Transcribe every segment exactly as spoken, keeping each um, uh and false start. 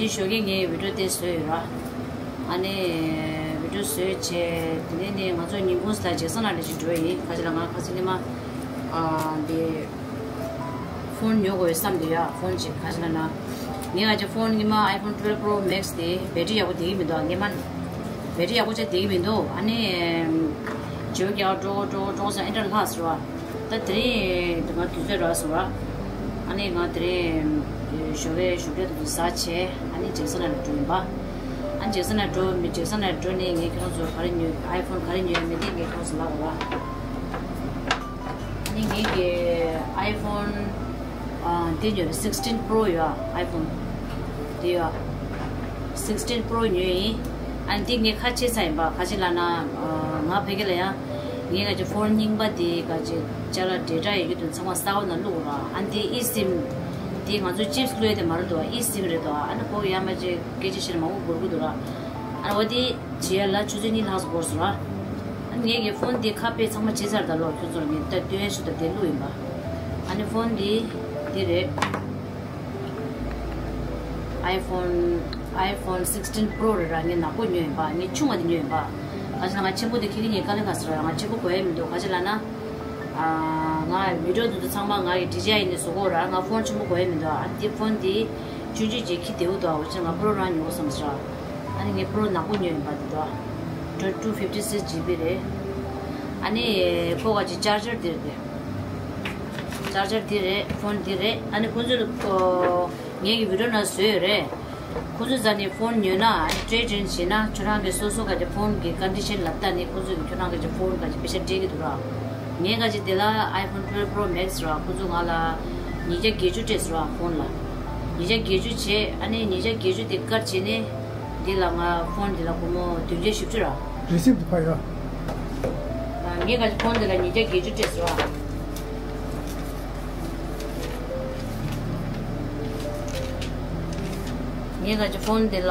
ཞོགས་ཀས་ངས་བི་ཌིའོ་དེ་བཟོས་ཡོད་ར། ཨ་ནི་བི་ཌིའོ་བཟོས་བྱས་དེ་ནས་ནི་ང་ཚོ་ཉིན་གུང་ལ་ཇེག་སན་ལ་འདྲ་ཞིག་འགྲོ་ཡིན། ཁ་ཅིག་ལ་ང་ཁ་ཅིག་ནི་མ་ཨ་འདི་ཕོན་ཉོ་དགོས་བསམ་འདུག་ཡ། ཕོན་ཅིག་ཁ་ཅིག་ལ་ན་ངས་ང་ཅིག་ཕོན་ཉི་མ་ཨའི་ཕོན་ཊུ་ཝེལ་བྷི་རོ་མེག་སི་དེ་བེ་ཊི་རི་ཡག་པོ་བསྡད་ཀྱི་མི་འདུག་ངས་མ་བེ་ཊི་རི་ཡག་པོ་ཅིག་བསྡད་ཀྱི་མི་འདུག་ཨ་ནི་ཇོ་རྒྱག་འགྲོ་འགྲོ་འགྲོ་སོང་ཨེ་འདྲ་ལྷག་ཟེར་བ། ད་དེ་རིང་ང་དུས་ཚོད་རག་སོང་ར། ཨ་ནི་ང་དེ་རིང་ཞོགས་པའི་ཞོགས་ཀས་དུས་ཚོད་ཟ་བྱས་ཨ་ནི་ཇེག་སན་ལ་འགྲོ་ཡིན་པ། ཨ་ནི་ཇེག་སན་ལ་འགྲོ་མི་ཇེག་སན་ལ་འགྲོ་ནས་ངས་ཁྱོད་ཚོ་ག་རེ་ཉོས་ཨའི་ཕོན་ག་རེ་ཉོས་མི་དེ་ངས་ཁྱོད་ཚོ་ལབ་དགོས་ར། ཨ་ནི་ངས་ཀྱི་ཨའི་ཕོན་ཨ་འདི་ཉོས་རེད། སིགས་ཊིན་པོ་རོ་ཡོད་ཨའི་ཕོན་འདི་ཡོད། སིགས་ཊིན་པོ་རོ་ཉོས་ཡིན། ཨ་ནི་འདི་ངས་ཁ་ཕྱེ་ཚར་ཡིན་པ། ག་ཅི་ལབ་ན་ང་ཕ་གི་ལ་ཡང་ངས་ག་ཅི་ཕོན་རྙིང་པ་འདི་ག་ཅི་ཅ་ལག་ཌེ་ཊ་ཡོད་རྒྱུ་དེ་ཚང་མ་གསར་པ་ནང་བླུགས་ར། ཨ་ནི་འདི་ཨི་སིམ་འདི་ང་ཚོ་ཅིབ་སི་བླུགས་ཡས་དེ་མ་རེད་དོ། ཨི་སིམ་རེད་དོ། ཨ་ནི་ཁོ་གི་ཡང་མ་ཅིག་སྐད་ཆ་བཤད་ན་མང་པོ་འགོར་གི་འདུག་ར། ཨ་ནི་འོ་དེ་བྱེད་ཡ་ལ་ཆུ་ཚོད་གཉིས་ལྷག་ཙམ་འགོར་སོང་ར། ཨ་ནི་ངས་ཀྱི་ཕོན་འདི་ཁ་དཔེ་ཚང་མ་བྱེད་ཚར་ད་ལོ། ཁྱོད་ཚོར་ངས་ད་སྟོན་ཡ་ཞུ་ད་དེ་བླུགས་ཡིན་པ། ཨ་ནི་ཕོན་འདི་འདི་རེད། ཨའི་ཕོན་ཨའི་ཕོན་སིགས་ཊིན་པོ་རོ་རེད་ར། ངས་ནག་པོ་ཉོས་ཡིན་པ། ངས་ཆུང་བ་དེ་ཉོས་ཡིན་པ། ག་ཅི་ལ་ང་ཆེན་པོ་དེ་ཁྱེར་གྱི་ངས་དཀའ་ལས་ཁག་སོང་ར། ང་ཆེན་པོ་དགོས་ཡ་མི་འདུག་ག་ཅི་ལབ་ན། ཨ་ང་བི་ཌིའོ་དེ་ཚོ་ཚང་མ་ང་གི་ཌི་ཇེ་ཨའི་ནས་བཟོ་གོ་ར། ང་ཕོན་ཆེན་པོ་དགོས་ཡ་མི་འདུག་ཨ་འདི་ཕོན་འདི་ཆུང་ཆུང་ཅིག་ཁྱི་བདེའུ་འདུག་འོ་ཅི་ང་པོ་རོ་རང་ཉོ་བསམ་ཟེར། ཨ་ནི་ངས་པོ་རོ་ནག་པོ་ཉོས་ཡིན་པ་འདི་འདུག་ཊུ་ཕིབ་ཊི་སིགས་ཇི་བི་རེད། ཨ་ནི་ཁོ་ག་ཅི་ཅར་ཇར་འདིར་དེ། ཅར་ཇར་འདི་རེད། ཕོན་འདི་རེད། ཨ་ནི་ཁོ་ཚོས་ངས་ཀྱི་བི་ཌིའོ་ནང་བཟོས་ཡོད་རེད། ཁོ་ཚོའི་རྩ་ནས་ཕོན་ཉོས་ན་ཨ་ནི་ཊེ་རེཌ་ཨིན་བྱས་ན་ཁྱོད་རང་གི་སོ་སོ་ག་ཅི་ཕོན་གྱི་ཀོན་ཌི་ཤན་ལ་བལྟས་ནས་ཁོ་ཚོས་ཁྱོད་རང་གི་ཅི་ཕོན་ག་ཅི་པེ་ཤ་སྤྲད་ཀྱི་འདུག་ར། ངས་ག་ཅི་དེ་ལ་ཨའི་ཕོན་ཊུ་ཝེལ་བྷི་རོ་མེག་སི་ར། ཁོ་ཚོས་ང་ལ་ཉིས་བརྒྱ་བརྒྱད་ཅུ་སྤྲད་སོང་ར་ཕོན་ལ། ཉིས་བརྒྱ་བརྒྱད་ཅུ་བྱས། ཨ་ནི་ཉིས་བརྒྱ་བརྒྱད་ཅུ་དེ་ཀཊ་བྱས་ནས་འདི་ལ་ང་ཕོན་འདི་ལ་སྒོར་མོ་བདུན་བརྒྱ་བཞི་བཅུ་ར། རི་སིབ་ཊི་ཕར་ཡོད། ངས་ག་ཅི་ཕོན་འདི་ལ་ཉིས་བརྒྱ་བརྒྱད་ཅུ་སྤྲད་སོང་ར། ངས་ག་ཅི་ཕོན་འདི་ལ་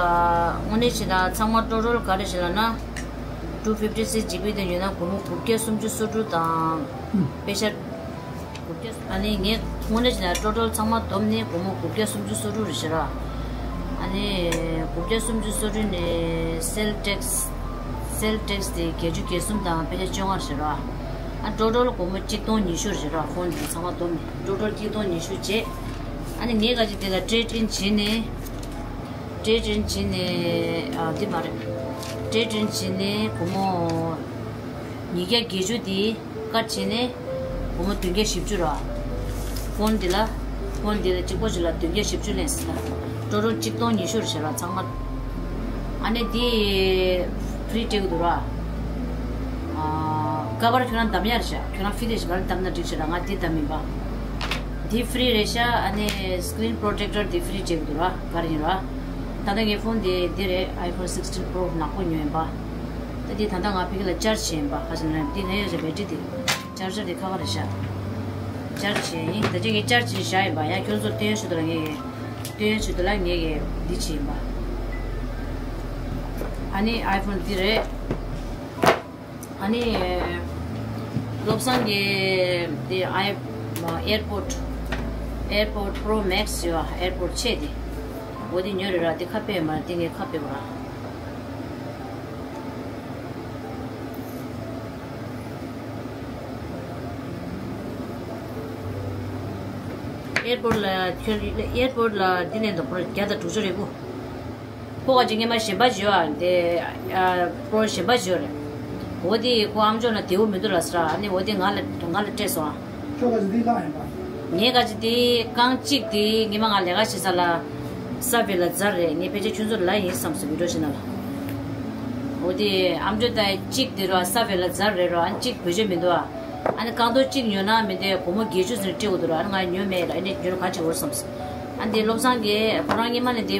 དངོས་གནས་བྱས་ན་ཚང་མ་ཊོ་ཊལ་ག་རེ་བྱས་ལབ་ན། ཊུ་ཕིབ་ཊི་སིགས་ཇི་བི་དེ་ཉོས་ན་སྒོར་མོ་དགུ་བརྒྱ་སུམ་ཅུ་སོ་དྲུག་དང་། པེ་ཤ་དགུ་བརྒྱ། ཨ་ནི་ངས་དངོས་གནས་བྱས་ན་ཊོ་ཊལ་ཚང་མ་བསྡོམས་ནས་སྒོར་མོ་དགུ་བརྒྱ་སུམ་ཅུ་སོ་དྲུག་རེད་ཤག་ར། ཨ་ནི་དགུ་བརྒྱ་སུམ་ཅུ་སོ་དྲུག་ནས་སེལ་ཊེག་སི། སེལ་ཊེག་སི་དེ་བརྒྱད་ཅུ་གྱ་གསུམ་དང་པེ་ཤ་བཅོ་ལྔ་རེད་ཤག་ར། ཨ་ཊོ་ཊལ་སྒོར་མོ་གཅིག་སྟོང་ཉི་ཤུ་རེད་ཤག་ར། ཕོན་དེ་ཚང་མ་བསྡོམས་ནས་ཊོ་ཊལ་གཅིག་སྟོང་ཉི་ཤུ་བྱས། ཨ་ནི་ངས་ག་ཅི་དེ་ལ་ཊེ་རེཌ་ཨིན་བྱས་ནས། ཊེ་རེཌ་ཨིན་བྱས་ནས། ཨ་འདི་མ་རེད། ཊེ་རེཌ་ཨིན་བྱས་ནས་སྒོར་མོ་ཉིས་བརྒྱ་བརྒྱད་ཅུ་དེ་ཀཊ་བྱས་ནས་སྒོར་མོ་བདུན་བརྒྱ་བཞི་བཅུ་ར། ཕོན་འདི་ལ། ཕོན་འདི་ལ་གཅིག་པོ་ཞིག་ལ་བདུན་བརྒྱ་བཞི་བཅུ་ལེན་སྲིད་ན། ཊོ་ཊལ་གཅིག་སྟོང་ཉི་ཤུ་རེད་ཤག་ར་ཚང་མ། ཨ་ནི་འདི་ཕི་རི་སྤྲད་ཀྱི་འདུག་ར། ཨ་ཀ་བར་ཁྱོད་རང་བདམ་ཡ་རེད་ཤག་ཁྱོད་རང་ཕི་རི་ཞིག་ག་རེ་བདམ་ན་འགྲིག་ཤག་ར། ང་འདི་བདམ་ཡིན་པ། འདི་ཕི་རི་རེད་ཤག་ཨ་ནི་སི་ཀི་རིན་པོ་རོ་ཊེག་ཊར་འདི་ཕི་རི་སྤྲད་ཀྱི་འདུག་ར། ག་རེ་ཡིན་ར། ད་ལྟ་ངའི་ཕོན་འདི་འདི་རེད། ཨའི་ཕོན་སིགས་ཊིན་པོ་རོ་ནག་པོ་ཉོས་ཡིན་པ། ད་འདི་ད་ལྟ་ང་ཕ་གི་ལ་ཅར་ཇི་བྱས་ཡིན་པ། ཧ་ཅང་ན་འདི་ལྷན་ཡོད་ཀྱི་བེ་ཊི་རི་འདི། ཅར་ཇར་འདི་ཁ་ཁ་རེད་ཤག་ཅར་ཇི་བྱས་ཡིན། ད་ཅི་ངས་ཅར་ཇི་བྱས་བཞག་ཡིན་པ། ཡང་ཁྱོད་ཚོ་སྟོན་ཞུ་དུ་ལ་ངས་སྟོན་ཞུ་དུ་ལ་ངས་ཀྱི་འདི་བྱས་ཡིན་པ། ཨ་ནི་ཨའི་ཕོན་འདི་རེད། ཨ་ནི་བློ་བཟང་གི་དེ་ཨའི་ཨེར་པོཌ་ཨེར་པོཌ་པོ་རོ་མེག་སི་ཡོད། ཨེར་པོཌ་ཆེ་དེ། འོ་དེ་ཉོས་རེད་ར། དེ་ཁ་ཕྱེ་མ་རེད། དེ་ངས་ཁ་ཕྱེ་བ་ར། ཨེར་པོཌ་ལ་ཁྱོད་ཨེར་པོཌ་ལ་འདི་ནས་འདུག་པོ་ར་བརྒྱ་དང་དྲུག་ཅུ་རེ་དགུ། ཁོ་ག་ཅིག་སྔོན་མ་གཞན་པ་ཞིག་ཡོད་ཨ། དེ་ཨ་པོ་རོ་གཞན་པ་ཞིག་ཡོད་རེད། འོ་དེ་ཁོ་ཨམ་ཅོག་ན་བདེ་བོ་མི་འདུག་ལབ་ཟེར་ཨ། ནི་འོ་དེ་ང་ལ་ང་ལ་སྤྲད་སོང་ཨ། ཁྱོད་ག་ཅིག་འདི་བཀང་ཡིན་པ། ངས་ག་ཅིག་དེ་རྐང་གཅིག་དེ་སྔོན་མ་ང་ལས་ཀ་བྱེད་ས་ལ་ས་བེ་ལ་ཛར་རེད། ངས་ཕལ་ཆེར་ཁྱོད་ཚོ་ལ་ཡིན་བསམ་སོང་། བི་ཌིའོ་ཤི་ན་ལ། འོ་དེ་ཨམ་ཅོག་ད་གཅིག་དེ་རོ་ས་བེ་ལ་ཛར་རེད་རོ། ཨ་གཅིག་བེད་སྤྱོད་མི་འདུག་ཨ། ཨ་ནི་རྐང་ཐོག་གཅིག་ཉོས་ན་མི་འདི་སྒོར་མོ་བརྒྱད་ཅུ་ཙམ་སྤྲད་དགོས་འདུག་ར། ཨ་ནི་ང་ཉོས་མེད་ལ། ཨ་ནི་ཉོས་ན་ག་བྱེད་དགོས་བསམ་སོང་། ཨ་འདི་བློ་བཟང་གིས་ཁོ་རང་སྔོན་མ་ནས་འདི་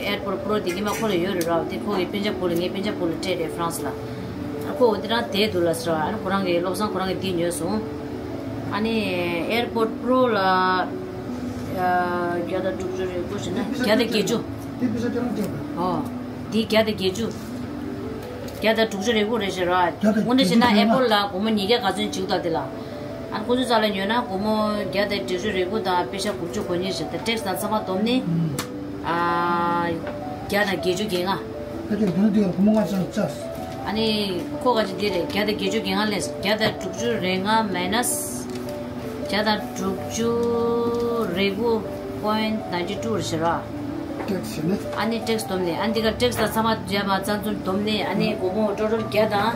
ཨེར་པོཌ་པོ་རོ་འདི་སྔོན་མ་ཁོ་ལ་ཡོད་རེད་ར། འདི་ཁོ་གི་སྤུན་ཀྱག་བུ་ལ་ངའི་སྤུན་ཀྱག་བུ་ལ་སྤྲད་རེད་ཧྥ་རན་སི་ལ། ཨ་ཁོ་འོ་འདི་རང་བསྡད་འདུག་ལབ་ཟེར་བ། ཨ་ནི་ཁོ་རང་གིས་བློ་བཟང་ཁོ་རང་གིས་འདི་ཉོས་སོང་། ཨ་ནི་ཨེར་པོཌ་པོ་རོ་ལ་བརྒྱ་དང་དྲུག་ཅུ་རེ་དགུ་བྱས་ན་བརྒྱ་དང་བརྒྱད་ཅུ། འདི་བརྒྱ་དང་བརྒྱད་ཅུ། བརྒྱ་དང་དྲུག་ཅུ་རེ་དགུ་རེད་ཟེར་བ། དངོས་གནས་བྱས་ན་ཨེར་པོཌ་ལ་སྒོར་མོ་ཉིས་བརྒྱ་ག་ཚོད་བྱེད་ཀྱི་འདུག་དེ་ལ། ཨ་ཁོ་ཚོའི་རྩ་ལ་ཉོས་ན་སྒོར་མོ་བརྒྱ་དང་དྲུག་ཅུ་རེ་དགུ་དང་པེ་ཤ་དགུ་བཅུ་གོ་གཉིས་ཟེར། ད་ཊེག་སི་དང་ཚང་མ་བསྡོམས་ནས། ཨ་ བརྒྱ་དང་བརྒྱད་ཅུ་གྱ་ལྔ། ད་དེ་དུང་དེ་སྒོར་མོ་ལྔ་ཙམ་བཅག་ཨ་ནི་ཁོ་ག་ཅི་འདི་རེད། བརྒྱ་དང་བརྒྱད་ཅུ་གྱ་ལྔ་ལས་བརྒྱ་དང་དྲུག་ཅུ་རེ་ལྔ་མའི་ནས་བརྒྱ་དང་དྲུག་ཅུ་རེ་དགུ་point ninety two རེད་ཤག་ར། ཊེག་སི་བྱས་ནས། ཨ་ནི་ཊེག་སི་བསྡོམས་ནས། ཨ་འདི་ག་ཊེག་སི་དང་ཚང་མ་བརྒྱབ་པ་ཚང་ཚུན་བསྡོམས་ནས། ཨ་ནི་སྒོར་མོ་ཊོ་ཊལ་བརྒྱ་དང་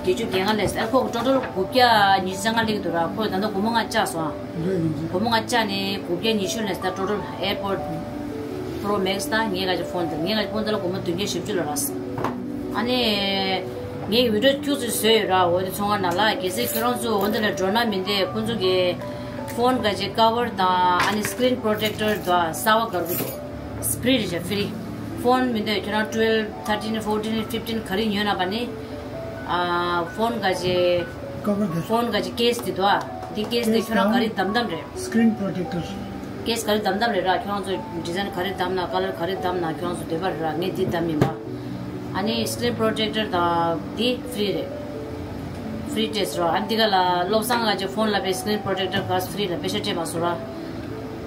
བརྒྱད་ཅུ་གྱ་ལྔ་ལས། ཨ་ཁོ་ཊོ་ཊལ་དགུ་བརྒྱ་ཉི་ཤུ་རྩ་ལྔ་སླེབས་ཀྱི་འདུག་ར། ཁོས་ད་ལྟ་སྒོར་མོ་ལྔ་བཅག་སོང་། རེད་ཡིན་གྱི། སྒོར་མོ་ལྔ་བཅག་ནས་དགུ་བརྒྱ་ཉི་ཤུ་ལས། ད་ཊོ་ཊལ་ཨེར་པོ་ཌི་པོ་རོ་མེག་སི་དང་ངའི་ག་ཅི་ཕོན་དེ། ངའི་ག་ཅི་ཕོན་དེ་ལ་སྒོར་མོ་བདུན་བརྒྱ་བཞི་བཅུ་ལ་རག་སོང་། ཨ་ནི་ངའི་བི་ཌིའོ་ཁྱུག་ཙམ་བཟོས་ཡོད་ར། འོ་དེ་ཚོང་ཁང་ནང་ལ། གལ་སྲིད་ཁྱོད་རང་ཚོ་འོ་འདི་ལ་འགྲོ་ན་མི་འདོད། ཁོང་ཚོ་གི་ཕོན་ག་ཅི་ཀ་བར་དང་ཨ་ནི་སི་ཀི་རིན་པོ་རོ་ཊེག་ཊར་དང་གསར་པ་དགར་གི་འདུག་ཕི་རི་རེད་ཤག་ཕི་རི། ཕོན་མི་འདོད། ཁྱོད་རང་twelve, thirteen, fourteen, fifteen ག་རེ་ཉོས་ན་བ་ནི། ཨ་ཕོན་ག་ཅི། ཀ་བར་དེ། ཕོན་ག་ཅི་ཀེ་སི་དེ་འདུག་ཨ། འདི་ཀེ་སི་དེ་ཁྱོད་རང་ག་རེ་བདམས་བདམས་རེད། སི་ཀི་རིན་པོ་རོ་ཊེག་ཊར། ཀེ་སི་ག་རེ་བདམས་བདམས་རེད་ར། ཁྱོད་རང་ཚོ་ཌི་ཛའིན་ག་རེ་བདམས་ན། ཀ་ལར་ག་རེ་བདམས་ན་ཁྱོད་རང་ཚོ་འདོད་པ་རེད་ར། ངས་འདི་བདམས་ཡིན་པ། ཨ་ནི་སི་ཀི་རིན་པོ་རོ་ཊེག་ཊར་དང་འདི་ཕི་རི་རེད། ཕི་རི་སྤྲད་སོང་ར། ཨ་འདི་ག་ལ་བློ་བཟང་ལགས་ཀྱི་ཕོན་ལ་དཔེ་སི་ཀི་རིན་པོ་རོ་ཊེག་ཊར་ག་ཕི་རི་ལ་པེ་ཤ་སྤྲད་མ་སོང་ར།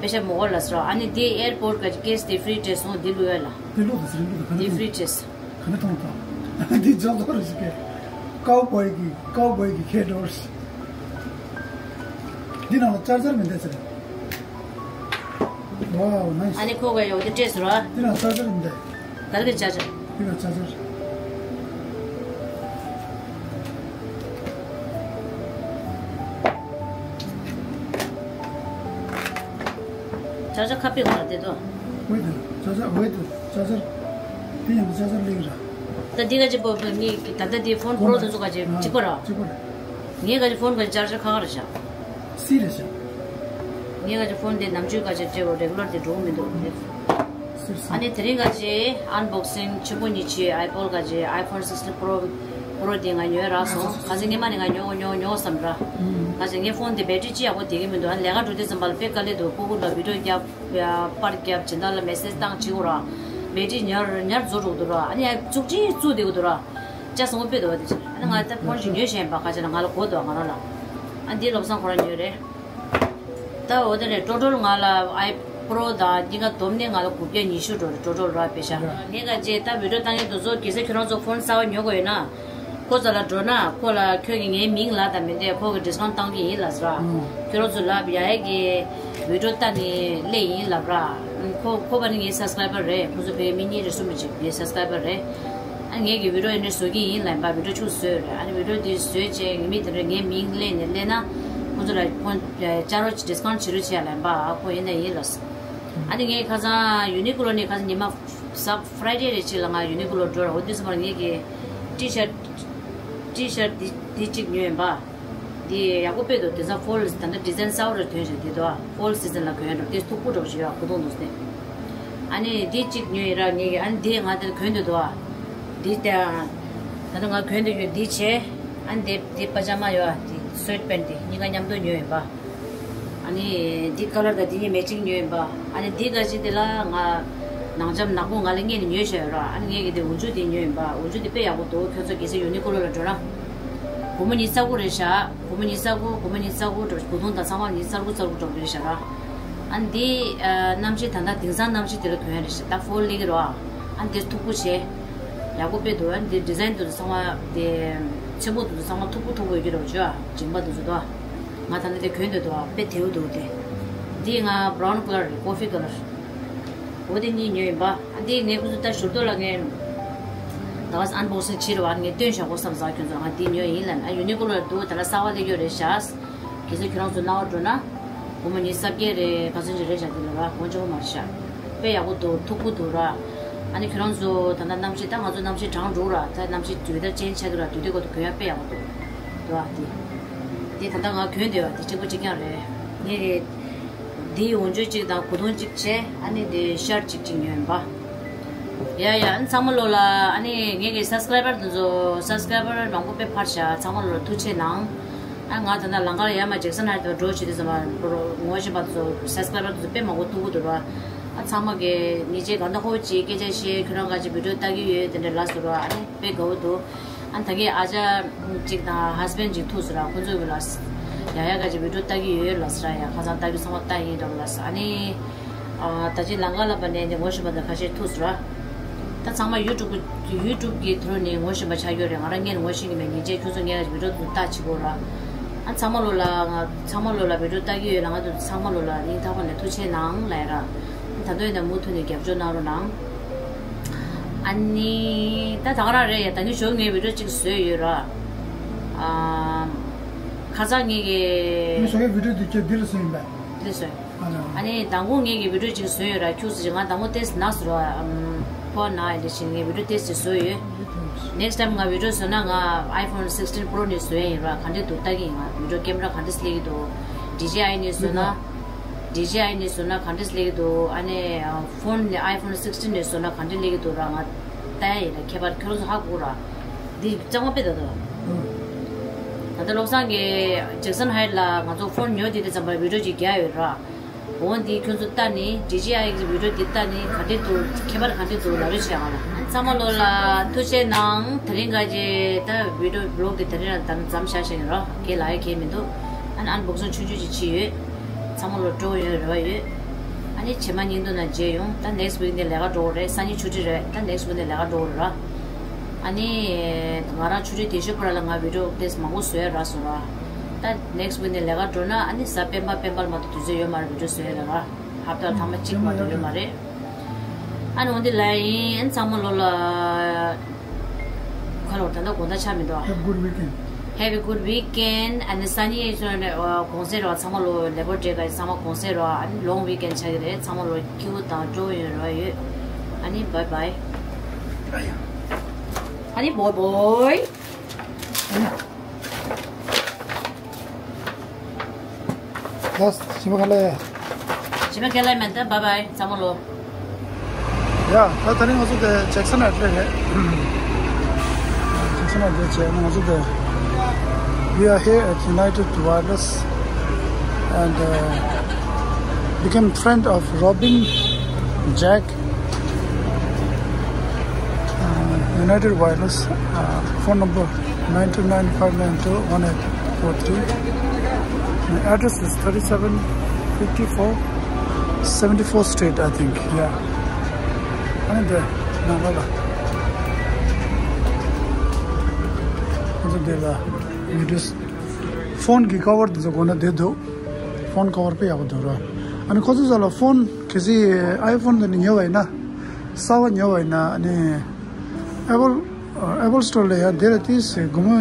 པེ་ཤ་མོ་གོ་ལ་སོང་ར། ཨ་ནི་འདི་ཨེར་པོ་ཌི་ག་ཅི་ཀེ་སི་དེ་ཕི་རི་སྤྲད་སོང་། འདི་ལུས་ཡ་ལ། འདི་ལུས་དང་ཟེར་འདུག་ག་འདི་ཕི་རི་སྤྲད་སོང་། ག་ནས་མཐོང་དང་། འདི་ཇོ་ཇོ་རེ་ཞིག་གི། ཀའོ་བོའི་གི་ཀའོ་བོའི་གི་ཁེ་ཌོར་ཞིག་འདི་ནང་ལ་ཅར་ཇར་མི་འདུག་ཟེར། Wow, nice. ཨ་ནི་ཁོ་ག་ཡོག་དེ་སྤྲད་སོང་ར། འདི་ནང་ཅར་ཇར་མི་འདུག་ག་རེ་གི་ཅར་ཇར། འདི་ནང་ཅར་ཇར། ཅར་ཇར་ཁ་པེ་གོ་ལ་དེ་དོ། ཝེ་ཏི། ཅར་ཇར་ཝེ་ཏི། ཅར་ཇར། དེ་ཡང་ཅར་ཇར་ལེགས་ར། ད་འདི་ག་ཅི་པོ་ངས་ད་ལྟ་འདི་ཕོན་པོ་རོ་དེ་ཚོ་ག་ཅི་གཅིག་པ་ར། གཅིག་པ་ར། ངས་ག་ཅི་ཕོན་ག་ཅི་ཅར་ཇར་ཁ་ཁ་ར་བཞག་སི་རེད་བཞག་ངས་ག་ཅི་ཕོན་དེ་ནམ་རྒྱུན་ག་ཅི་སྤྲད་གོ་རེ་གུ་ལར་དེ་འགྲོ་གི་མི་འདུག་སི་རེད་སི། ཨ་ནི་དེ་རིང་ག་ཅི་ཨན་བོག་སིང་ཆེན་པོ་གཉིས་བྱས། ཨའི་པོལ་ག་ཅི་ཨའི་ཕོན་སིགས་ཊི་པོ་རོ་པོ་རོ་དེ་ང་ཉོས་རག་སོང་། ག་ཅི་སྔོན་མ་ནས་ང་ཉོ་ཉོ་ཉོ་བསམ་ར། ག་ཅི་ངའི་ཕོན་དེ་བེ་ཊི་རི་ཅི་ཡག་པོ་བསྡད་ཀྱི་མི་འདུག་ཨ་ནི་ལས་ཀ་འགྲོ་དུས་ཙམ་པ་ལ་དཔེ་དཀའ་ལས་འདུག་སྤུ་གུ་ལ་བི་ཌིའོ་རྒྱབ། ཡ་པར་རྒྱབ། སྦྱིན་བདག་ལ་མེ་སེ་ཇི་བཏང་བྱེད་དགོས་ར། བེ་ཊི་རི་ཉར་ཉར་རྫོགས་འགྲོ་གི་འདུག་ར། ཨ་ནི་ཡ་བཙུགས་ཅི་བཙུགས་བསྡད་ཀྱི་འདུག་ར། ཅག་སོང་པོ་དཔེ་འདུག་བ་དེ་ཅི། ཨ་ནི་ང་ད་ཕོན་ཞིག་ཉོས་བཞག་ཡིན་པ། ག་ཅི་ན་ང་ལ་གོ་འདུག་ང་རང་ལ། ཨ་འདི་བློ་བཟང་ཁོ་རང་ཉོས་རེད། ད་འོ་དེ་རེད། ཊོ་ཊལ་ང་ལ་ཨའི་པོ་རོ་དང་འདི་ག་བསྡོམས་ནས་ང་ལ་དགུ་བརྒྱ་ཉི་ཤུ་འགྲོ་རེད། ཊོ་ཊལ་ར་པེ་ཤ། ངས་ག་ཅི་ད་བི་ཌིའོ་བཏང་མཁན་དེ་ཚོ་གལ་སྲིད་ཁྱོད་རང་ཚོ་ཕོན་གསར་པ་ཉོ་དགོས་ཡོད་ན། ཁོ་ཚོ་ལ་འགྲོ་ན་ཁོ་ལ་ཁྱོད་ཀྱིས་ངའི་མིང་ལབ་དང་མི་འདོད། ཁོ་གིས་ཌིས་ཀའུན་ཊི་བཏང་གི་ཡིན་ལབ་ཟེར་ར། ཁྱོད་རང་ཚོ་ལབ། ཡ་ཡ་གི་བི་ཌིའོ་ལྟ་ནས་སླེབས་ཡིན་ལབ་ར། ཁོ་ཁོ་པ་ནི་ངའི་སབ་སི་ཀ་རའི་བར་རེད། ཁོ་ཚོ་བོད་མི་གཉིས་རེ་གསུམ་རེ་ཅིག་ངའི་སབ་སི་ཀ་རའི་བར་རེད། ཨ་ངས་ཀྱི་བི་ཌིའོ་ཡིན་ནས་བཟོ་གི་ཡིན་ལབ་ཡིན་པ། བི་ཌིའོ་ཕྱུགས་བཟོས་རེད། ཨ་ནི་བི་ཌིའོ་འདི་བཟོས་བྱས་ངའི་མི་དེ་འདྲ་ངའི་མིང་གླས་ནས་སླེབས་ན་ཁོ་ཚོ་ལ་ཕོན་བཅའ་རོགས་ཅིག་ཌིས་ཀའུན་ཊི་བྱེད་རོགས་བྱས་ལབ་ཡིན་པ། ཨ་ཁོ་ཡིན་ན་ཡིན་ལབ་སོང་། ཨ་ནི་ངས་ཁ་སང་ཡུ་ནི་ཀོ་ལོ་ནས་ཁ་སང་ཉི་མ་གཟའ་ཕ་རའི་ཌེ་རེ་ཅིག་ལ་ང་ཡུ་ནི་ཀོ་ལོ་འགྲོ་ར། འོ་དུས་ཙམ་པར་ངས་ཀྱི་ཊི་ཤར་ཊི་ཊི་ཤར་འདི་འདི་གཅིག་ཉོས་ཡིན་པ། འདི་ཡག་པོ་དཔེ་འདུག་དེང་སང་ཕོལ་ད་ལྟ་ཌི་ཛའིན་གསར་པ་རེ་ཐོན་བཞག་འདི་འདུག་ཕོལ་སི་ཛན་ལ་གོན་ཡག་འདྲ་པོ་དེ་མཐུག་པོ་འདྲ་པོ་ཞིག་ཡོད། གོ་མཐོང་འདུག་སྟེ། ཨ་ནི་འདི་གཅིག་ཉོས་ཡིན་ར་ངས་ཀྱི། ཨ་ནི་འདི་ང་དེར་གོན་འདོད་འདུག་འདི་ལྟ་ད་ལྟ་ང་གོན་འདོད་ཡོད། འདི་བྱས། ཨ་ནི་འདི་འདི་པ་ཇ་མ་ཡོད། འདི་སུའེ་ཊི་པེན་ཊི་འདི་གཉིས་ཀ་མཉམ་དུ་ཉོས་ཡིན་པ། ཨ་ནི་འདི་ཀ་ལར་དང་འདི་གཉིས་མེ་ཅིང་ཉོས་ཡིན་པ། ཨ་ནི་འདི་ག་ཅི་དེ་ལ་ང་ནང་འཇམ་ནག་པོ་ང་ལ་སྔོན་ནས་ཉོས་བཞག་ཡོད་ར། ཨ་ནི་ངས་ཀྱི་དེ་འོག་འཇུག་དེ་ཉོས་ཡིན་པ། འོག་འཇུག་དེ་དཔེ་ཡག་པོ་འདུག་ཁྱོད་ཚོ་གལ་སྲིད་ཡུ་ནི་ཀོ་ལོ་ལ་འགྲོ་ན། སྒོར་མོ་ཉི་ཤུ་རྩ་དགུ་རེད་ཤག་སྒོར་མོ་ཉི་ཤུ་རྩ་དགུ་འགྲོ། གོས་ཐུང་དང་ཚང་མ་ཉི་ཤུ་རྩ་དགུ་རྩ་དགུ་འགྲོ་གི་རེད་ཤག་ར། ཨ་ནི་འདི་ཨ་གནམ་གཤིས་ད་ལྟ་དེང་སང་གནམ་གཤིས་དེ་ལ་གོན་ཡག་རེད་ཤག་ད་ཕོལ་སླེབས་ཀྱི་རེད་པ། ཨ་ནི་འདི་མཐུག་པོ་བྱས། ཡག་པོ་དཔེ་འདུག་ཨ་ནི་འདི་ཌི་ཛའིན་དེ་ཚོ་ཚང་མ་དེ་ཆེན་པོ་དེ་ཚོ་ཚང་མ་མཐུག་པོ་མཐུག་པོ་ཡོད་ཀྱི་རེད་པ། ཅོ་ཨ་མཇིང་པ་དེ་ཚོ་དོ། ང་ད་ནི་དེ་གོན་འདོད་འདུག་ཨ། དཔེ་བདེ་པོ་འདུག་དེ། འདི་ང་བྷ་རའུན་ཀ་ལར་རེད། ཀོ་ཕི་ཀ་ལར། འོ་དེ་གཉིས་ཉོས་ཡིན་པ། ཨ་འདི་ངས་ཁོ་ཚོ་ད་ཞོར་དུ་ལ་ངས་ད་ག་ཨན་བོག་སིང་བྱེད་རེད་པ། ངས་སྟོན་བཞག་གོ་བསམ་ས། ཁྱོད་ཚོ་ང་འདི་ཉོས་ཡིན་ལབ་ནས། ཨ་ཡུ་ནི་ཀོ་ལོ་ལ་འདུག་ད་ལ་གསར་པ་སླེབས་ཡོད་རེད་ཤག་གལ་སྲིད་ཁྱོད་རང་ཚོ་རྣ་བ་འགྲོ་ན། སྒོར་མོ་ཉི་ཤུ་རྩ་བརྒྱད་རེད། ག་ཚོད་ཅིག་རེད་ཤག་དེ་ལ་ར། གོང་ཆེན་པོ་མ་རེད་ཤག་དཔེ་ཡག་པོ་འདུག་མཐུག་པོ་འདུག་ར། ཨ་ནི་ཁྱོད་རང་ཚོ་ད་ལྟ་གནམ་གཤིས་ད་ང་ཚོ་གནམ་གཤིས་གྲང་འགྲོ་ར། ད་གནམ་གཤིས་དུས་ད་ཅེན་ཇི་ཆགས་ཀྱི་ར། དུས་དེ་གོ་དུ་གོན་ཡག་དཔེ་ཡག་པོ་འདུག་འདུག་ཨ། དེ་དེ་ད་ལྟ་ང་གོན་བསྡད་ཡོད། དེ་གཅིག་པ་གཅིག་རྐྱང་རེད། ངས་རེད། འདིའི་འོག་འཇུག་གཅིག་དང་གོས་ཐུང་གཅིག་བྱས། ཨ་ནི་དེ་ཤར་ཊི་གཅིག་གཅིག་ཉོས་ཡིན་པ། ཡ་ཡ། ཨ་ནི་ཚང་མ་ལོ་ལ། ཨ་ནི་ངེད་ཀྱི་སབ་སི་ཀ་རའི་བར་དེ་ཚོ་སབ་སི་ཀ་རའི་བར་མང་པོ་དཔེ་འཕར་ཤག་ཚང་མ་ལོ་ལ་ཐུགས་རྗེ་གནང་། ཨ་ང་ད་ལྟ་ལམ་ཁ་ལ་ཡར་མར་ཇེག་སན་ཧའེ་ཊི་དུ་འགྲོ་བྱེད་དུས་ཙམ་པ་ངོ་ཤེས་པ་དེ་ཚོ་སབ་སི་ཀ་རའི་བར་དེ་ཚོ་དཔེ་མང་པོ་ཐུག་གི་འདུག་ར། ཨ་ཚང་མ་གིས་ཉིན་བྱེད་གང་ལྟར་ཧོ་ཅིག་སྐད་ཆ་བཤད། ཁྱོད་རང་ག་ཅིག་བི་ཌིའོ་ལྟ་གི་ཡོད་དེ་འདྲ་ལབ་སོང་ར། ཨ་ནི་དཔེ་དགའ་པོ་འདུག་ཨ་ད་གིན་ཨ་ཅག་ཅིག་དང་ཧས་བྷེན་ཌི་ཅིག་ཐུག་སོང་ར། ཁོ་ཚོས་གི་ལབ། ཡ་ཡ་ག་ཅིག་བི་ཌིའོ་ལྟ་གི་ཡོད་ལབ་སོང་ར། ཡ་ཁ་སང་ལྟ་གི་ཚང་མ་ལྟ་ཡིན་འདྲ་པོ་ལབ་སོང་། ཨ་ནི་ཨ་ད་ཅིག་ལམ་ཁ་ལ་བ་ནས་ནི་ངོ་ཤེས་པ་དང་ཁ་ཤས་ཐུག་སོང་ར། ད་ཚང་མ་ཡུ་ཊུབ་ཀྱི་ཡུ་ཊུབ་ཀྱི་ཐོག་ནས་ངོ་ཤེས་པ་ཆགས་ཡོད་རེད། ང་རང་སྔོན་ངོ་ཤེས་ཀྱི་མེད། ཉིན་རྗེས་ཁྱོད་ཚོ་ངའི་བི་ཌིའོ་དེ་ལྟ་བྱེད་དགོས་ར། ཨ་ཚང་མ་ལོ་ལ་ང་ཚང་མ་ལོ་ལ་བི་ཌིའོ་ལྟ་གི་ཡོད་ལ། ང་ཚོ་ཚང་མ་ལོ་ལ་སྙིང་ཐག་པ་ནས་ཐུགས་རྗེ་གནང་ལབ་ཡ་ར། ད་དུང་ཡིན་ན་མུ་མཐུད་ནས་རྒྱབ་སྐྱོར་གནང་རོགས་གནང་། ཨ་ནི་ད་ད་ག་རང་རེད་ཡ། ད་ནི་ཞོགས་ངས་བི་ཌིའོ་གཅིག་བཟོས་ཡོད་ར། ཨ་ཁ་སང་ངེད་ཀྱི་ངས་ཞོགས་ཀའི་བི་ཌིའོ་དེ་ཁྱེད་འདི་ལ་བཟོས་ཡིན་པས། འདི་བཟོས། ཨ་ནི་མདང་དགོང་ངེད་ཀྱི་བི་ཌིའོ་གཅིག་བཟོས་ཡོད་ར། ཁྱུག་ཙམ་ཅིག་ང་མདང་དགོང་ཏོག་ཙམ་ན་ཟེར་བ། ཨམ། ཕོ་ན་ཡ་འདི་བྱས་ངས་བི་ཌིའོ་ཏོག་ཙམ་ཅིག་བཟོས་ཡོད། ནེགསི་ཊའིམ་ང་བི་ཌིའོ་བཟོས་ན་ང་ཨའི་ཕོན་སིགས་ཊིན་པོ་རོ་ནས་བཟོས་ཡིན་ར། ག་འདྲས་འདུག་ལྟ་གི་ཡིན། ང་བི་ཌིའོ་ཀེམ་ར་ག་འདྲས་སླེབས་ཀྱི་འདུག་ཌི་ཇེ་ཨའི་ནས་བཟོས་ན། ཌི་ཇེ་ཨའི་ནས་བཟོས་ན་ག་འདྲས་སླེབས་ཀྱི་འདུག་ཨ་ནི་ཕོན་ནས་ཨའི་ཕོན་སིགས་ཊིན་ནས་བཟོས་ན་ག་འདྲས་སླེབས་ཀྱི་འདུག་ར། ང་ལྟ་ཡ་ཡིན་ར། ཁྱད་པར་ཁྱོད་རང་ཚོ་ཧ་གོ་ར། འདི་གཙང་མ་དཔེ་ད་དོ། ད་ལྟ་བློ་བཟང་གིས་ཇེག་སན་ཧའིཊ་ལ་ང་ཚོ་ཕོན་ཉོས་དེ་དེ་ཙམ་པར་བི་ཌིའོ་ཅིག་རྒྱག་ཡོད་ར། འོ་འདི་ཁྱོད་ཚོ་ལྟ་ནི་ཌི་ཇེ་ཨའི་གི་བི་ཌིའོ་འདི་ལྟ་ནི་ག་འདྲས་འདུག་ཁྱད་པར་ག་འདྲས་འདུག་ལབ་རོགས་བྱེད་ཨ་ལ། ཚང་མ་ལོ་ལ་ཐུགས་རྗེ་གནང་། དེ་རིང་ག་ཅེ་ད་བི་ཌིའོ་བི་ལོག་འདི་དེ་རིང་ལ་ད་མཚམས་བཞག་བཞག་ཡིན་རོ། ཁྱེད་ལ་ཡ་ཁྱེད་མི་འདུག་ཨ་ནི་ཨན་བོག་སིང་ཆུང་ཆུང་ཅིག་བྱས་ཡོད། ཚང་མ་ལོ་སྤྲོ་ཡོང་རེ་བ་ཡོད། ཨ་ནི་རྗེས་མ་ཉིན་དུ་ན་མཇལ་ཡོང་། ད་ནེགསི་ཝིག་ནས་ལས་ཀ་འགྲོ་དགོས་རེད། སང་ཉིན་ཆུ་ཊི་རེད། ད་ནེགསི་ཝིག་ནས་ལས་ཀ་འགྲོ་དགོས་རེད་ར། ཨ་ནི་ང་རང་ཆུ་ཊི་དེ་ཤོད་པ་ལ་ང་བི་ཌིའོ་ཏོག་ཙམ་མང་པོ་བཟོ་ཡ་རག་སོང་ར། ད་ནེགསི་ཝིག་ནས་ལས་ཀ་འགྲོ་ན་ཨ་ནི་གཟའ་སྤེན་པ་སྤེན་པ་ལ་མ་གཏོགས་དུས་ཚོད་ཡོད་མ་རེད་བི་ཌིའོ་བཟོ་ཡ་ལ་ར། ཧབ་ཏ་ཐ་མ་གཅིག་མ་གཏོགས་ཡོད་མ་རེད། ཨ་ནི་འོ་འདི་ལ་ཡིན། ཨ་ནི་ཚང་མ་ལོ་ལ་ཁ་ལོ་ད་ལྟ་དགོང་དག་ཆ་མི་འདུག Have a good weekend. Have a good weekend. ཨ་ནི་སང་ཉིན་ཡིན་ན་གུང་སེང་རོགས། ཚང་མ་ལོ་ལེ་བོར་ཌེ་ག་ཚང་མ་གུང་སེང་རོགས། ཨ་ནི་ལོང་ཝིག་ཨེན་ཆགས་ཀྱི་རེད། ཚང་མ་ལོ་སྐྱིད་པོ་དང་སྤྲོ་པོ་ཡོང་རོགས་ཡོད། ཨ་ནི་བའི་བའི། ཨ་ནི་བོའི་བོའི། ལགས། ཞི་མ་ཁ་ལས། ཞི་མ་ཁ་ལས་མེད་ད། བའི་བའི་ཚང་མ་ལོ། ཡ། ད་དེ་རིང་ང་ཚོ་དེ་ཇེག་སན་ཨེ་ཊི་ལེ་རེད། ཇེག་སན་ཨེ་ཊི་ལེ་བྱས་ན་ང་ཚོ་དེ། We are here at United Wireless and uh, became friend of Robin, Jack, uh, United Wireless, uh, phone number nine two nine five nine two one eight four three. My address is thirty-seven fifty-four seventy-fourth Street, I think. Yeah. ཨ་ནི་དེ་ནང་ལ་ལ། ཁོ་ཚོ་དེ་ལ་བི་ཌིའོ་ཕོན་གྱི་ཀ་བར་དེ་ཚོ་གོ་ན་བསྡད་འདུག་ཕོན་ཀ་བར་དཔེ་ཡག་པོ་འདུག་ར། ཨ་ནི་ཁོ་ཚོ་ཚོ་ལ་ཕོན་གལ་སྲིད་ཨའི་ཕོན་དེ་ནི་ཉོས་པ་ཡིན་ན། གསར་པ་ཉོས་པ་ཡིན་ན། ཨ་ནི་ཨེ་པལ་ཨེ་པལ་སི་ཊོར་ལ་ཡ་དེ་ལ་ཏིས་སྒོར་མོ་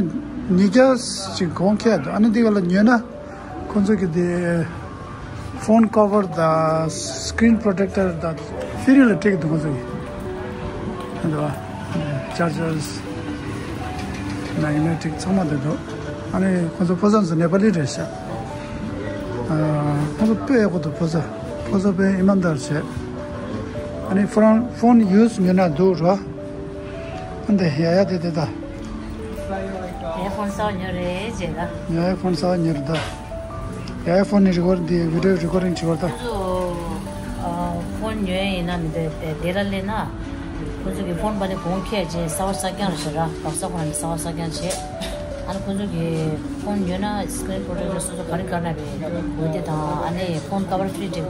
ཉིས་བརྒྱ་ཅིག་གོང་ཁེ་འདུག་ཨ་ནི་དེ་ག་ལ་ཉོས་ན། ཁོང་ཚོ་གི་དེ་ཕོན་ཀ་བར་དང་སི་ཀི་རིན་པོ་རོ་ཊེག་ཊར་དང་ཕི་རི་ལ་སྤྲད་ཀྱི་འདུག་ཁོང་ཚོ་གི། ཨ་འདུག་བ། ཅར་ཇར་མེག་ནེ་ཊིག་ཚང་མ་འདུག་ཨ་ནི་ཁོང་ཚོ་ཕོ་གསར་ཚོ་ནེ་པ་ལི་རེད་ཤག་ཨ། ཁོང་ཚོ་དཔེ་ཡག་པོ་འདུག་ཕོ་གསར་ཕོ་གསར་དཔེ་ཨི་མན་དར་བྱས། ཨ་ནི་ཕོན་ཕོན་ཡུ་སི་ཉོས་ན་འདུག་ར། ཨ་འདི་ཡ་ཡ་དེ་དེ་ད། ཡ་ཕོན་གསར་པ་ཉོས་རེད་ཅེས་ད། ཡ་ཡ་ཕོན་གསར་པ་ཉོས་རེད་ད། ཡ་ཡ་ཕོན་ནི་རི་ཀོར་ཌི་བི་ཌིའོ་རི་ཀོར་ཌིང་བྱེད་པར་ད། ཁོང་ཚོ་ཕོན་ཉོས་ཡིན་ན་མི་འདོད་དེ་དེ་ལ་སླེབས་ན། ཁོང་ཚོ་གི་ཕོན་པ་ནི་གོང་ཁེ་ཅེས་གསར་པ་གསར་རྐྱང་རེད་ཤག་ར། བག་ས་ཁོ་ན་ནི་གསར་པ་གསར་རྐྱང་བྱས། ཨ་ནི་ཁོང་ཚོ་གི་ཕོན་ཉོས་ན་སི་ཀི་རིན་པོ་རོ་ཊེག་ཊར་སོ་སོ་ག་རེ་ག་རེ་ན་བའི་དགོས་དེ་དང་ཨ་ནི་ཕོན་ཀ་བར་ཕི་རི་སྤྲད་འདུག་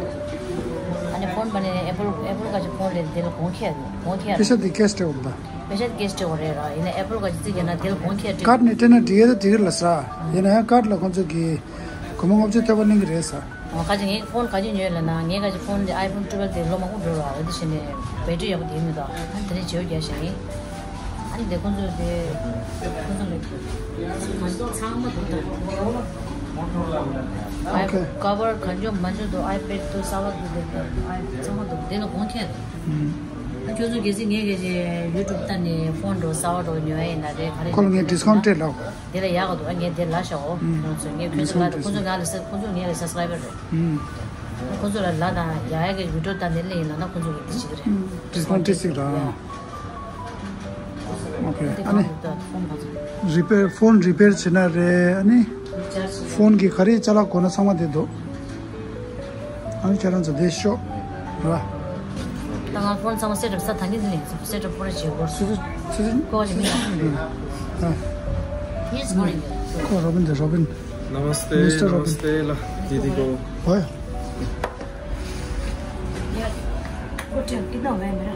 ཨ་ནི་ཕོན་པ་ནི་ཨེ་པལ་ཨེ་པལ་ག་ཅིག་ཕོན་ལས་དེ་ལ་གོང་ཁེ་གོང་ཁེ་རེད། པེ་ཤ་དེ་ཀེ་ཤི་སྤྲད་འོང་ད། པེ་ཤ་ཀེ་ཤི་སྤྲད་དགོས་རེད་ར། ཡིན་ན་ཨེ་པལ་ག་ཅིག་རྩིས་རྒྱག་ན་དེ་ལ་གོང་ཁེ་སྤྲད། ཀར་ནས་སྤྲད་ན་འགྲིག་ཡ་ད་འགྲིག་གི་རེད་ལ་ས། ཡིན་ན་ཡང་ཀར་ལ་ཁོང་ཚོ་གིས་སྒོར་མོ་ལྔ་བཅུ་ཐེབས་པ་གླེང་གི་རེད་ས། ཨོ་ཁ་ཅིག་ངས་ཕོན་ག་ཅིག་ཉོས་ལབ་ན་ངས་ག་ཅིག་ཕོན་དེ་ཨའི་ཕོན་ཊུ་ཝེལ་དེ་ལོ་མང་པོ་འགྲོ་ར། འོ་དེ་བྱས་ནས་བེ་ཊི་རི་ཡག་པོ་དེ་མི་འདུག་ཨ་དེ་ནས་བརྗེ་པོ་རྒྱག་བཞག་ཡིན། ཨ་ནི་དེ་ཁོང་ཚོ་དེ་ཁོང་ཚོ་ལ་ཚང་མ་འདུག་ད། ཨོ་ཁེ། ཀ་བར་གང་བྱུང་མང་བྱུང་འདུག་ཨའི་པེ་ཌི་འདུག་གསར་པ་འདུག་དེ་ཨ་ཚང་མ་འདུག་དེ་ལ་གོང་ཁེ་རེད། ཨ་ཁྱོད་ཚོ་གལ་སྲིད་ངས་གལ་སྲིད་ཡུ་ཊུབ་ལྟ་ནས་ཕོན་འགྲོ་གསར་པ་འགྲོ་ཉོ་ཡ་ཡིན་ན་རེད་ག་རེ་ཁོ་ལ་ངས་ཌི་སི་ཀའུན་ཊི་སྤྲད་ལབ། དེ་ལ་ཡག་ག་འདུག་ཨ་ངས་དེ་ལ་བཞག་འོ། ཁོང་ཚོ་ངས་ཁོང་ཚོ་ལ་ཁོང་ཚོ་ང་ལ་ཁོང་ཚོ་ངས་ལ་སབ་སི་ཀ་རའི་བར་རེད། ཁོང་ཚོ་ལ་ལ་དང་ཡ་ཡ་གི་ཡུ་ཊུབ་ལྟ་ནས་ལེན་ཡིན་ལབ་ན་ཁོང་ཚོ་གི་དེ་བྱེད་ཀྱི་རེད། ཌི་སི་ཀའུན་ཊི་སྤྲད་ལ། ཨོ་ཁེ། ཨ་ནི་རི་པེར་ཕོན་རི་པེར་བྱེད་ན་རེད། ཨ་ནི་ཕོན་གྱི་ག་རེ་ཅ་ལག་དགོས་ན་ཚང་མ་དེ་འདུག་ཨ་ནི་ཁྱེད་རང་ཚོ་དེ་ཤོག་ར། ད་ང་ཕོན་ཚང་མ་སེ་ཊབ་ས་ད་གིན་ལེན་སེ་ཊབ་པོ་ར་བྱེད་དགོས། ཚེ་ཚེ་ཚེ་ཚེ་ཀོ་ལི་མི་ཨ། Yes, morning. ཁོ་རོ་བིན་དེ་རོ་བིན། Namaste, Mister Robin. Namaste, la, didi ko. ཧོ་ཡ། Yeah. What time? कितना हुआ है मेरा?